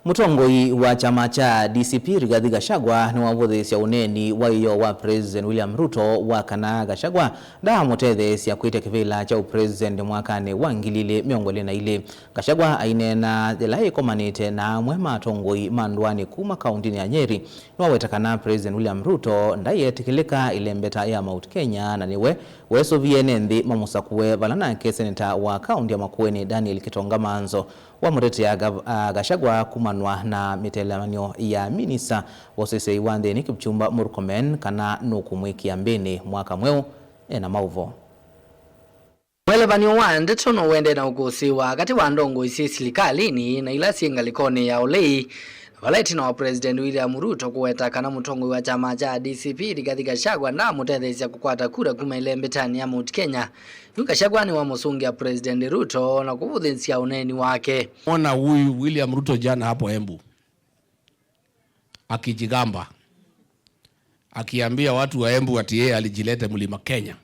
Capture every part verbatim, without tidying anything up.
Mũtongoi wa kyama kya D C P Rigathi Gachagua nĩwavũthĩĩsya ũneeni wa ĩyoo wa President William Ruto wa kana Gachagua ndaamũtetheesya kwĩtya kĩvĩla kya ũpresident mwakanĩ wa ngili ilĩ mĩongo ĩlĩ na ilĩ. Gachagua aineena yĩla ĩkomanĩte na amwe ma atongoi ma ndũanĩ kuma kaũntĩnĩ ya Nyeri, nĩwaweta kana President William Ruto ndaietĩkĩlĩka ĩlembeta ya Mount Kenya, na nĩwe wesũvie ene nthĩ mamũsakũe vala nake seneta wa kaũntĩ ya Makueni Daniel Kitonga Manzo wamũtetea Gav-, a, Gachagua kumanwa na mĩtelemanyo ya minista wa ũseseĩ wa nthĩnĩ Kipchumba Murkomen kana nũkũmwĩkĩa mbĩnĩ mwaka mweũ ena maũvo. Mwelevanĩo wa ndeto no ũendee na ũkũsĩĩwa katĩ wa ndongoi syĩ silikalĩnĩ na ila syĩ ngalĩkonĩ ya ũlei, na vala ĩtina wa President William Ruto kũweta kana mũtongoi wa kyama kya D C P Rigathi Gachagua ndaamũtetheesya kũkwata kura kuma ĩlembetanĩ ya Mount Kenya, yu Gachagua nĩwamũsũngĩa President Ruto na kũvũthĩĩsya ũneeni wake. Ona huyu William Ruto jana hapo Embu akijigamba, akiambia watu wa Embu ati yeye alijilete Mlima Kenya,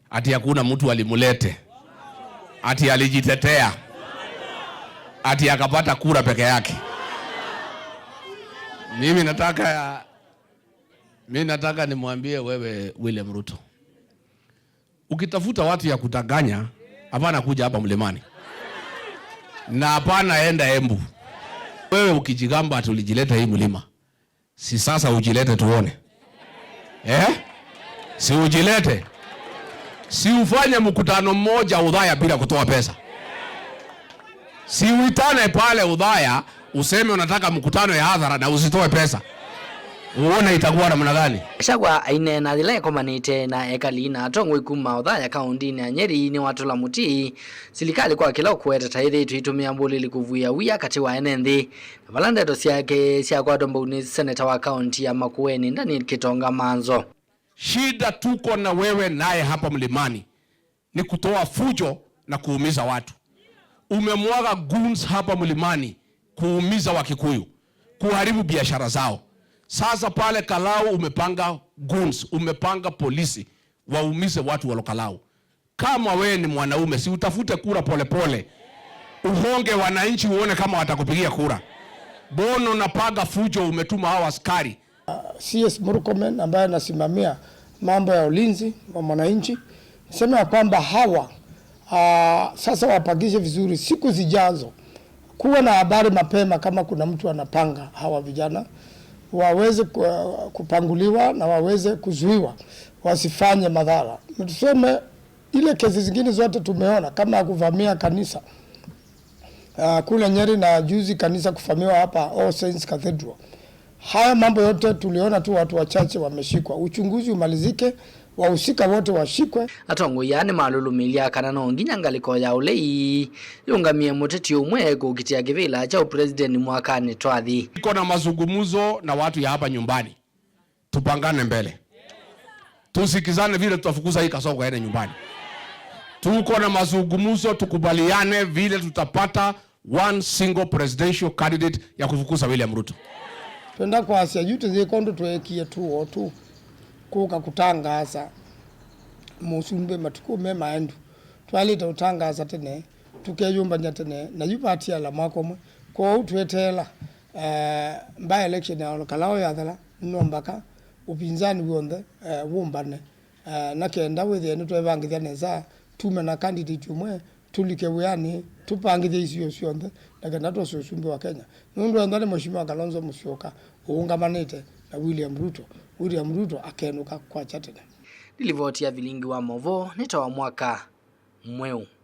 ati hakuna mtu alimulete, ati alijitetea, ati akapata kura peke yake. Mimi nataka, mimi nataka nimwambie wewe William Ruto, ukitafuta watu ya kudanganya, hapana kuja hapa Mlimani. Na hapana enda Embu. Wewe ukijigamba ati ulijileta hii mlima, si sasa ujilete tuone. Eh? Si ujilete. Si ufanye mkutano mmoja Udhaya bila kutoa pesa. Si uitane pale Udhaya, useme unataka mkutano ya hadhara na usitoe pesa. Uone itakuwa namna gani? Gachagua aineena yĩla ekomanĩte na ekali na atongoi kuma Othaya kaũntĩnĩ ya Nyeri nĩwatũla mũtĩ silikalĩ kwa kĩla ũkũweta ta ĩthĩĩtwe ĩtũmĩa mbũlĩlĩ kũvuĩa wia katĩ wa ene nthĩ, na vala ndeto syake syakwatwa mbau nĩ seneta wa kaũntĩ ya Makueni Daniel Kitonga Manzo. Shida tuko na wewe naye hapa Mlimani ni kutoa fujo na kuumiza watu. Umemwaga goons hapa Mlimani kuumiza Wakikuyu, kuharibu biashara zao. Sasa pale Kalau umepanga goons, umepanga polisi waumize watu wa Kalau. Kama wewe ni mwanaume, si utafute kura polepole, uhonge wananchi uone kama watakupigia kura. Mbona unapanga fujo, umetuma hao askari? C S Murkomen ambaye anasimamia mambo ya ulinzi wa mwananchi, niseme ya kwamba hawa, ah, sasa wapangishe vizuri siku zijazo, kuwe na habari mapema kama kuna mtu anapanga hawa vijana waweze ku-, kupanguliwa na waweze kuzuiwa wasifanye madhara. Tuseme ile kesi zingine zote tumeona kama ya kuvamia kanisa, ah, kule Nyeri na juzi kanisa kuvamiwa hapa All Saints Cathedral. Haya mambo yote tuliona tu watu wachache wameshikwa. Uchunguzi umalizike, wahusika wote washikwe. Atongoi aa nĩmalũlũmĩlya kana no nginya ngalĩko ya ũlei yũngamĩe mũteti ũmwe kũkitĩa kĩvĩla kya ũpresident mwakanĩ twathi. Iko na mazungumzo na watu ya hapa nyumbani. Tupangane mbele. Tusikizane vile tutafukuza hii kasoko yaende nyumbani. Tuko na mazungumzo, tukubaliane vile tutapata one single presidential candidate ya kufukuza William Ruto. Twenda kwasya yu tũyĩka ũndũ tweekie tu o tu kũka kũtangaasa mũsumbĩ matukũ me maendu. Twaĩlĩte ũtangaasa tene, tũkeyũmbany'a tene, na yu vatiala mwaka ũmwe. Kwoou tweteela, eh, by election ya Olokalao yathela, no mbaka ũpinzani w'onthe, eh, wũmbane, eh, na kenda wĩthĩe nĩtweevangĩthya nesa, tume na candidate ũmwe, tũlike wĩanĩ, tũpangĩthye isio syonthe, na kenda twose ũsumbĩ wa Kenya. Nũndũ ethwa nĩ Mheshimiwa Kalonzo Musyoka ũũngamanĩte na William Ruto, William Ruto akenũka kwakya tene. Nĩ livoti ya Vilingi wa Mauvoo nĩ ta wa mwaka mweũ.